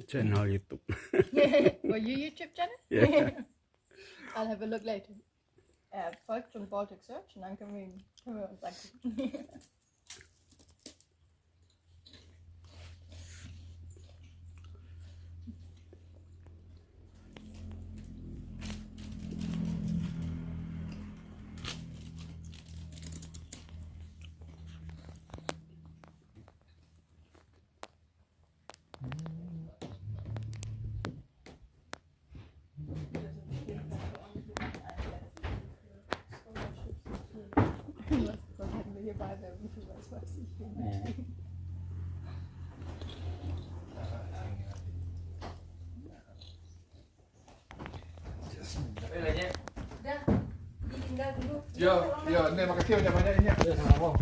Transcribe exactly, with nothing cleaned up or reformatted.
Channel YouTube. For your YouTube channel? Yeah. I'll have a look later. Uh, folgt dem Baltic Search und dann können wir, können wir uns angucken. Dann hätten wir hier beide, wie viel weiß, weiß ich. Ya, ya, Nek, makasih banyak-banyak, Nek. Ya, sama-sama.